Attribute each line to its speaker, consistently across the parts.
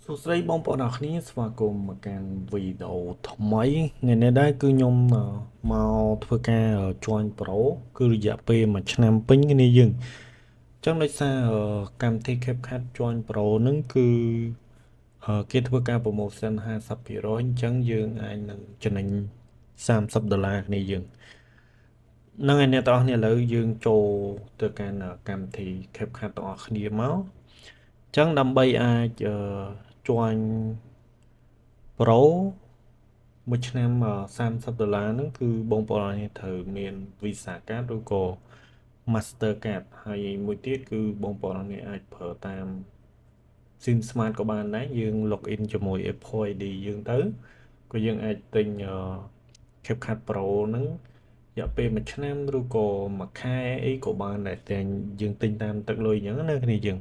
Speaker 1: សួស្តីបងប្អូនអរគ្នាស្វាគមន៍មកកាន់វីដេអូថ្មីថ្ងៃនេះដែរគឺខ្ញុំមកធ្វើការ join Pro គឺរយៈពេលមួយឆ្នាំពេញគ្នាយើងអញ្ចឹងដោយសារកម្មវិធី CapCut join Pro ហ្នឹងគឺគេធ្វើការ promotion 50%អញ្ចឹងយើងអាចនឹងចំណេញ30ដុល្លារគ្នាយើងហ្នឹងហើយអ្នកទាំងអស់គ្នាឥឡូវយើងចូលទៅកាន់កម្មវិធី CapCut ទាំងអស់គ្នាមកអញ្ចឹងដើម្បីអាច join Pro មួយឆ្នាំ30ដុល្លារហ្នឹងគឺបងប្អូនអរគ្នាត្រូវមាន Visa card ឬក៏ Master card ហើយមួយទៀតគឺបងប្អូនអរគ្នាអាចប្រើតាម SIM Smart ក៏បានដែរយើង log in ជាមួយ Apple ID យើងទៅក៏យើងអាចទិញ CapCut Pro ហ្នឹងរយៈពេលមួយឆ្នាំឬក៏មួយខែអីក៏បានដែរតែយើងទិញតាមទឹកលុយអញ្ចឹងណាគ្នាយើង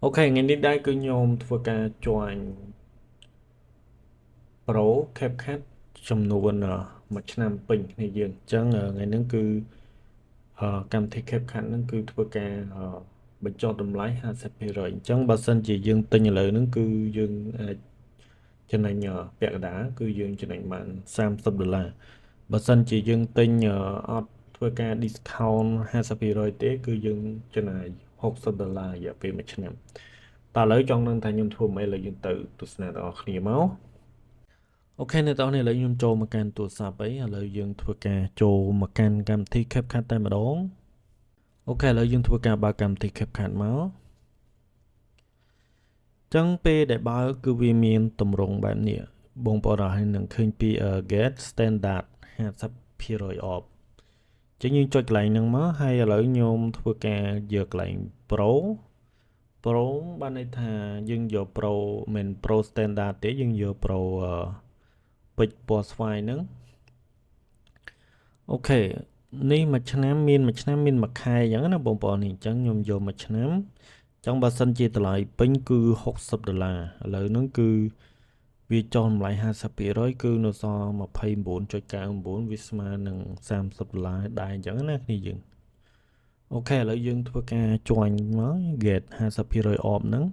Speaker 1: OK ថ្ងៃនេះដែរគឺខ្ញុំធ្វើការ join Pro CapCut ចំនួនមួយឆ្នាំពេញគ្នាយើងអញ្ចឹងថ្ងៃហ្នឹងគឺកម្មវិធី CapCut ហ្នឹងគឺធ្វើការបញ្ចុះតម្លៃ50%អញ្ចឹងបើសិនជាយើងទិញឥឡូវហ្នឹងគឺយើងអាចចំណេញពាក់កណ្ដាលគឺយើងចំណេញបាន30ដុល្លារបើសិនជាយើងទិញអត់ធ្វើការ discount 50%ទេគឺយើងចំណាយ60ដុល្លាររយៈពេលមួយឆ្នាំតើឥឡូវចង់ដឹងថាខ្ញុំធ្វើម៉េចឥឡូវយើងទៅទស្សនាទាំងអស់គ្នាមក OK អ្នកទាំងអស់គ្នាឥឡូវខ្ញុំចូលមកកាន់ទូរស័ព្ទអីឥឡូវយើងធ្វើការចូលមកកាន់កម្មវិធី CapCut តែម្ដង OK ឥឡូវយើងធ្វើការបើកកម្មវិធី CapCut មកចឹងពេលដែលបើកគឺវាមានទម្រង់បែបនេះបងប្អូនអរនឹងឃើញពី get standard 50% off ចឹងយើងចុចកន្លែងហ្នឹងមកហើយឥឡូវខ្ញុំធ្វើការយកកន្លែង Pro Pro បានន័យថាយើងយក Pro មិន Pro standard ទេយើងយក Pro ពេជ្រពណ៌ស្វាយហ្នឹង OK នេះមួយឆ្នាំមានមួយឆ្នាំមានមួយខែអញ្ចឹងណាបងប្អូននេះអញ្ចឹងខ្ញុំយកមួយឆ្នាំអញ្ចឹងបើសិនជាតម្លៃពេញគឺ60ដុល្លារឥឡូវហ្នឹងគឺវាចុះតម្លៃ50%គឺនៅសល់29.99វាស្មើនឹង30ដុល្លារដែរអញ្ចឹងណាគ្នាយើង OK ឥឡូវយើងធ្វើការ join មក get 50% off ហ្នឹង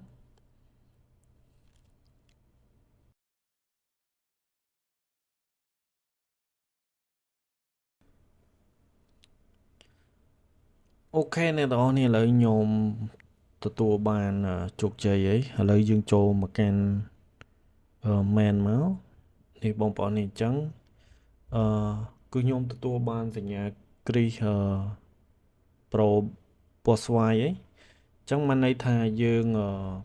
Speaker 1: OK អ្នកទាំងអស់នេះឥឡូវខ្ញុំទទួលបានជោគជ័យអីឥឡូវយើងចូលមកកាន់ main មកនេះបងប្អូននេះអញ្ចឹងអឺគឺខ្ញុំទទួលបានសញ្ញាគ្រីស Pro ពណ៌ស្វាយអីអញ្ចឹងបានន័យថាយើង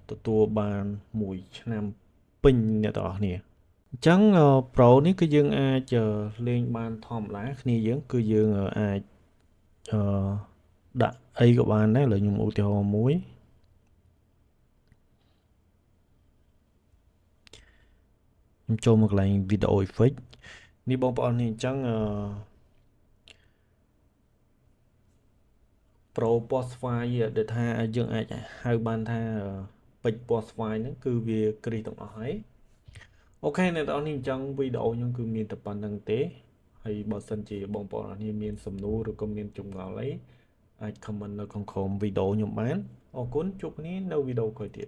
Speaker 1: ទទួលបានមួយឆ្នាំពេញអ្នកទាំងអស់គ្នាអញ្ចឹង Pro នេះគឺយើងអាចលេងបានធម្មតាគ្នាយើងគឺយើងអាចអឺដាក់អីក៏បានដែរឥឡូវខ្ញុំឧទាហរណ៍មួយខ្ញុំចូលមកកន្លែង video effect នេះបងប្អូននេះអញ្ចឹងអឺ Pro ពណ៌ស្វាយដែលថាយើងអាចហៅបានថាពេជ្រពណ៌ស្វាយហ្នឹងគឺវាគ្រីសទាំងអស់ហើយ OK អ្នកទាំងអស់នេះអញ្ចឹងវីដេអូខ្ញុំគឺមានតែប៉ុណ្្នឹងទេហើយបើសិនជាបងប្អូនអរគ្នាមានសំណួរឬក៏មានចម្ងល់អីអាច comment នៅខាងក្រោមវីដេអូខ្ញុំបានអរគុណជួបគ្នានៅវីដេអូក្រោយទៀត។